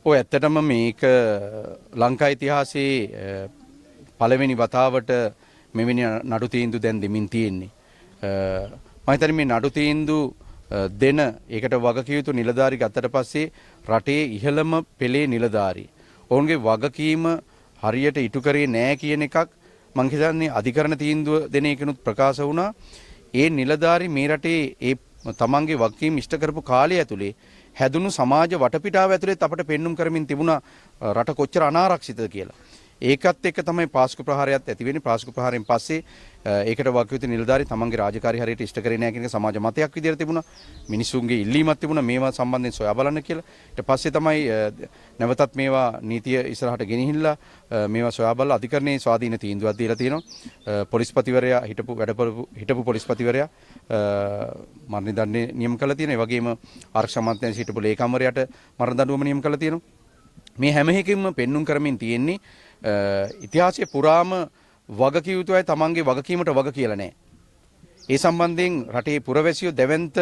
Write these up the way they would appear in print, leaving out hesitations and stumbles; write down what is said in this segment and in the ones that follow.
ඔය ඇත්තටම මේක ලංකා ඉතිහාසයේ පළවෙනි වතාවට මෙවැනි නඩු තීන්දුව දැන් දෙමින් තියෙන්නේ. මම හිතන්නේ මේ නඩු තීන්දුව දෙන ඒකට වගකිය යුතු නිලධාරි ගත්තට පස්සේ රටේ ඉහළම පෙළේ නිලධාරි. ඔවුන්ගේ වගකීම හරියට ඉටු කරේ නෑ කියන එකක් මං හිතන්නේ අධිකරණ තීන්දුව දෙන එකනුත් ප්‍රකාශ වුණා. ඒ නිලධාරි මේ රටේ ඒ තමන්ගේ වගකීම් ඉෂ්ට කරපු කාලය ඇතුලේ හැදුණු සමාජ වටපිටාව ඇතුලේත් අපට පෙන්눔 කරමින් තිබුණා රට කොච්චර අනාරක්ෂිතද කියලා. ඒකත් එක්ක තමයි පාස්කු ප්‍රහාරයත් ඇති වෙන්නේ. පාස්කු ප්‍රහාරයෙන් පස්සේ ඒකට වගකියුතු නිලධාරි තමන්ගේ රාජකාරි හරියට ඉෂ්ට කරේ නැහැ කියන එක සමාජ මතයක් විදියට තිබුණා. මිනිසුන්ගේ ඉල්ලීමක් තිබුණා මේවා සම්බන්ධයෙන් සොයා බලන්න කියලා. ඊට පස්සේ තමයි නැවතත් මේවා නීතිය ඉස්සරහට ගෙනහිල්ලා මේවා සොයා බලලා අධිකරණයේ ස්වාධීන තීන්දුවක් දීලා තියෙනවා. පොලිස්පතිවරයා හිටපු වැඩපොළපු හිටපු පොලිස්පතිවරයා මරණ දඬුවම නියම කරලා තියෙනවා. ඒ වගේම ආරක්ෂක අමාත්‍යාංශ හිටපු ලේකම්වරයාට මරණ දඬුවම නියම කරලා තියෙනවා. මේ හැම එකකින්ම පෙන්눔 කරමින් තියෙන්නේ ඉතිහාසයේ පුරාම වගකිය යුතු අය තමන්ගේ වගකීමට වග කියලා නෑ. ඒ සම්බන්ධයෙන් රටේ පුරවැසියෝ දැවැන්ත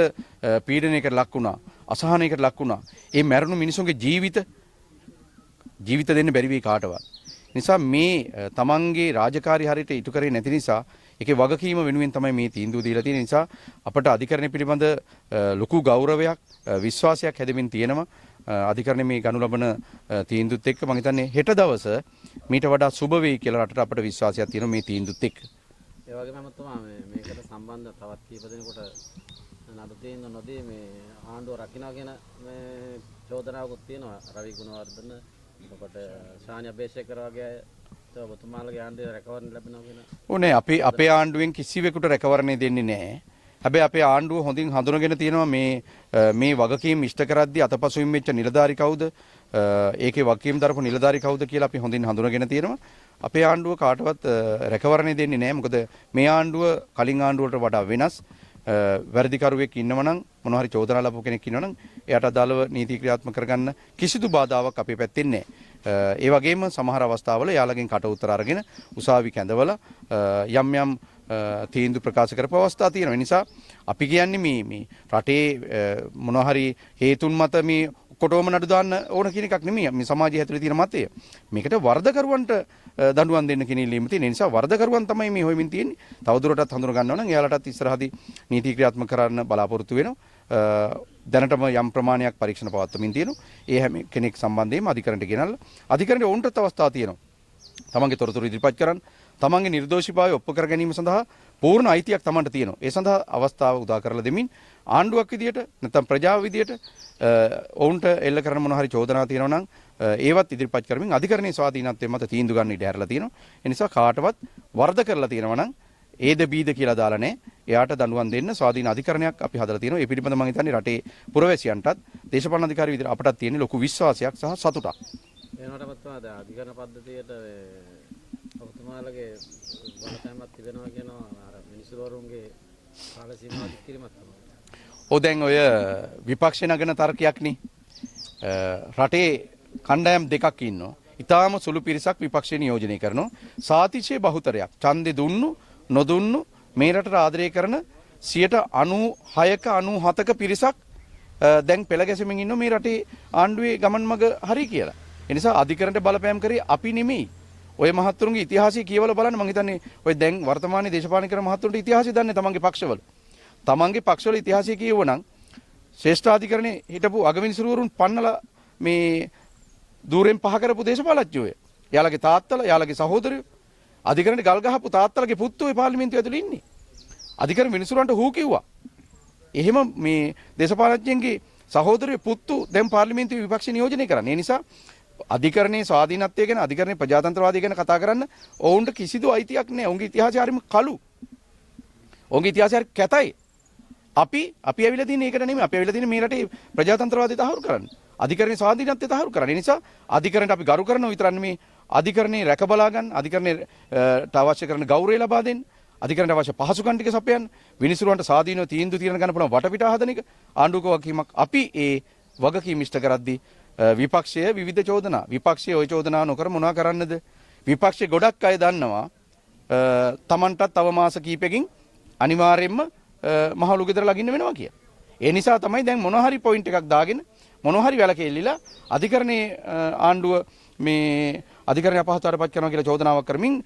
පීඩනයකට ලක් වුණා, අසහනයකට ලක් වුණා. ඒ මැරුණු මිනිසුන්ගේ ජීවිත ජීවිත දෙන්න බැරි වෙයි කාටවත්. නිසා මේ තමන්ගේ රාජකාරි හරියට ඉටු කරේ නැති නිසා ඒකේ වගකීම වෙනුවෙන් තමයි මේ තීන්දුව දීලා තියෙන නිසා අපට අධිකරණය පිළිබඳ ලොකු ගෞරවයක්, විශ්වාසයක් හැදෙමින් තියෙනවා. අධිකරණය මේ ගනු ලබන තීන්දුවත් එක්ක මම හිතන්නේ හෙට දවස මීට වඩා සුබ වෙයි කියලා රටට අපට විශ්වාසයක් තියෙනවා මේ තීන්දුවත් එක්ක. ඒ වගේම ඇමතුමා, මේ මේකට සම්බන්ධ තවත් කීප දෙනෙකුට නඩු තීන්දුව නොදී මේ ආණ්ඩුව රකින්න කියන මේ චෝදනාවකුත් තියෙනවා. රවි ගුණවර්ධන, එතකොට ශානි අබේසේකර වගේ අය ඔබතුමාලගේ ආණ්ඩුවේ රැකවරණ ලැබෙනවා කියන. ඕනේ, අපි අපේ ආණ්ඩුවෙන් කිසිවෙකුට රැකවරණය දෙන්නේ නැහැ. හැබැයි අපේ ආණ්ඩුව හොඳින් හඳුනගෙන තියෙනවා මේ මේ වගකීම් ඉෂ්ට කරද්දී අතපසුවින් වෙච්ච නිලධාරි කවුද, ඒකේ වගකීම් දරපු නිලධාරි කවුද කියලා අපි හොඳින් හඳුනගෙන තියෙනවා. අපේ ආණ්ඩුව කාටවත් රැකවරණය දෙන්නේ නැහැ. මොකද මේ ආණ්ඩුව කලින් ආණ්ඩුවලට වඩා වෙනස්. වැරදිකරුවෙක් ඉන්නවනම්, මොන හරි චෝදනා ලැබපු කෙනෙක් ඉන්නවනම්, එයාට අදාළව නීති ක්‍රියාත්මක කරගන්න කිසිදු බාධාවක් අපේ පැත්තෙන් නැහැ. ඒ වගේම සමහර අවස්ථාවල එයාලගෙන් කට උතර අරගෙන උසාවි කැඳවලා යම් යම් තීන්දුව ප්‍රකාශ කරපු අවස්ථා තියෙනවා. ඒ නිසා අපි කියන්නේ මේ මේ රටේ මොනවා හරි හේතුන් මත මේ ඔක්කොටම නඩු දාන්න ඕන කියන එකක් නෙමෙයි මේ සමාජය ඇතුලේ තියෙන මතය. මේකට වරදකරුවන්ට දඬුවම් දෙන්න කියන ඉල්ලීම තියෙන නිසා වරදකරුවන් තමයි මේ හොයමින් තියෙන්නේ. තවදුරටත් හඳුන ගන්නවා නම් එයාලටත් ඉස්සරහදී නීති ක්‍රියාත්මක කරන්න බලාපොරොත්තු වෙනවා. දැනටම යම් ප්‍රමාණයක් පරීක්ෂණ පවත්වමින් තියෙනවා. ඒ හැම කෙනෙක් සම්බන්ධයෙන්ම අධිකරණයට ගෙනල්ලා අධිකරණයට ඔවුන්ටත් අවස්ථාව තියෙනවා. තමන්ගේ තොරතුරු ඉදිරිපත් කරන්න, තමන්ගේ නිර්දෝෂීභාවය ඔප්පු කර ගැනීම සඳහා පූර්ණ අයිතියක් තමන්ට තියෙනවා. ඒ සඳහා අවස්ථාව උදා කරලා දෙමින් ආණ්ඩුවක් විදියට නැත්නම් ප්‍රජාව විදියට ඔවුන්ට එල්ල කරන මොන හරි චෝදනා තියෙනවා නම් ඒවත් ඉදිරිපත් කරමින් අධිකරණයේ ස්වාධීනත්වය මත තීන්දුව ගන්න ඉඩ ඇරලා තියෙනවා. ඒ නිසා කාටවත් වරද කරලා තියෙනවා නම් ඒද බීද කියලා දාලා නැහැ. එයාට දඬුවම් දෙන්න ස්වාධීන අධිකරණයක් අපි හදලා තියෙනවා. ඒ පිළිබඳව මම හිතන්නේ රටේ පුරවැසියන්ටත් දේශපාලන අධිකාරිය විදිහට අපටත් තියෙන ලොකු විශ්වාසයක් සහ සතුටක්. ඒ වුණාට ඔබතුමා, දැන් අධිකරණ පද්ධතියට ඔබතුමාලගේ බලපෑමක් තිබෙනවා කියනවා, අර මිනිස්සුවරුන්ගේ කාල සීමාව දික් කිරීමක් තමයි. ඔව්, දැන් ඔය විපක්ෂ නගන තර්කයක් නේ. රටේ කණ්ඩායම් දෙකක් ඉන්නවා. ඉතාම සුළු පිරිසක් විපක්ෂය නියෝජනය කරනවා. සාතිශය බහුතරයක් ඡන්දෙ දුන්නු නොදුන්නු මේ රටට ආදරය කරන 96ක 97ක පිරිසක් දැන් පෙළ ගැසෙමින් ඉන්නවා මේ රටේ ආණ්ඩුවේ ගමන් මඟ හරි කියලා. ඒ නිසා අධිකරණයට බලපෑම් කරේ අපි නෙමෙයි. ඔය මහත්තුරුන්ගේ ඉතිහාසය කියවලා බලන්න. මං හිතන්නේ ඔය දැන් වර්තමානයේ දේශපාලන කරන මහත්තුරුන්ට ඉතිහාසය දන්නේ තමන්ගේ පක්ෂවල. තමන්ගේ පක්ෂවල ඉතිහාසය කියවනම් ශ්‍රේෂ්ඨාධිකරණේ හිටපු අගවිනිසුරුවරුන් පන්නලා මේ දූරෙන් පහ කරපු දේශපාලඥයෝ ඔය. එයාලගේ තාත්තලා, එයාලගේ සහෝදරයෝ, අධිකරණේ ගල් ගහපු තාත්තලගේ පුත්තු ඔය පාර්ලිමේන්තුව ඇතුලේ ඉන්නේ. අධිකරණ විනිසුරන්ට හූ කිව්වා. එහෙම මේ දේශපාලඥයන්ගේ සහෝදරයෝ පුත්තු දැන් පාර්ලිමේන්තුවේ විපක්ෂ නියෝජනය කරන්නේ. ඒ නිසා අධිකරණයේ ස්වාධීනත්වය ගැන, අධිකරණයේ ප්‍රජාතන්ත්‍රවාදය ගැන කතා කරන්න ඔවුන්ට කිසිදු අයිතියක් නැහැ. ඔවුන්ගේ ඉතිහාසය හරිම කළු. ඔවුන්ගේ ඉතිහාසය හරි කැතයි. අපි අපි ඇවිල්ලා තියෙන්නේ ඒකට නෙමෙයි. අපි ඇවිල්ලා තියෙන්නේ මේ රටේ ප්‍රජාතන්ත්‍රවාදය තහවුරු කරන්න. අධිකරණයේ ස්වාධීනත්වය තහවුරු කරන්න. ඒ නිසා අධිකරණයට අපි ගරු කරනව විතරක් නෙමෙයි, අධිකරණේ රැක බලා ගන්න, අධිකරණයට අවශ්‍ය කරන ගෞරවය ලබා දෙන්න, අධිකරණයට අවශ්‍ය පහසුකම් ටික සපයන්න, විනිසුරුවන්ට ස්වාධීනව තීන්දුව తీරන ගන්න පුළුවන් වටපිටා හදන එක ආණ්ඩුවක වගකීමක්. අපි ඒ වගකීම ඉෂ්ට කරද්දී විපක්ෂය විවිධ චෝදනා, විපක්ෂය ඔය චෝදනා නොකර මොනවා කරන්නද? විපක්ෂේ ගොඩක් අය දන්නවා තමන්ටත් තව මාස කීපයකින් අනිවාර්යයෙන්ම මහලු ගෙදර ළඟින්න වෙනවා කියලා. ඒ නිසා තමයි දැන් මොන හරි පොයින්ට් එකක් දාගෙන මොනවා හරි වැලක එල්ලිලා අධිකරණයේ ආණ්ඩුව මේ අධිකරණය අපහසුතාවයට පත් කරනවා කියලා චෝදනාවක් කරමින්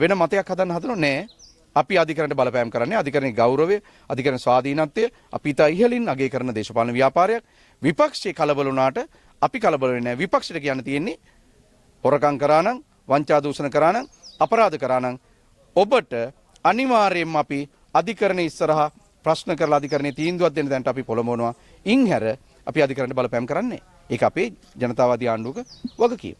වෙන මතයක් හදන්න හදනෝ නෑ. අපි අධිකරණයට බලපෑම් කරන්නේ අධිකරණයේ ගෞරවය, අධිකරණ ස්වාධීනත්වය අපි ඉතා ඉහළින් අගය කරන දේශපාලන ව්‍යාපාරයක්. විපක්ෂේ කලබල වුණාට අපි කලබල වෙන්නේ නෑ. විපක්ෂයට කියන්න තියෙන්නේ හොරකම් කරා නම්, වංචා දූෂණ කරා නම්, අපරාධ කරා නම් ඔබට අනිවාර්යයෙන්ම අපි අධිකරණය ඉස්සරහා ප්‍රශ්න කරලා අධිකරණයේ තීන්දුවක් දෙන්න දැනට අපි පොළඹවනවා. ඉන් හැර අපි අධිකරණයට බලපෑම් කරන්නේ. ඒක අපේ ජනතාවාදී ආණ්ඩුවක වගකීම.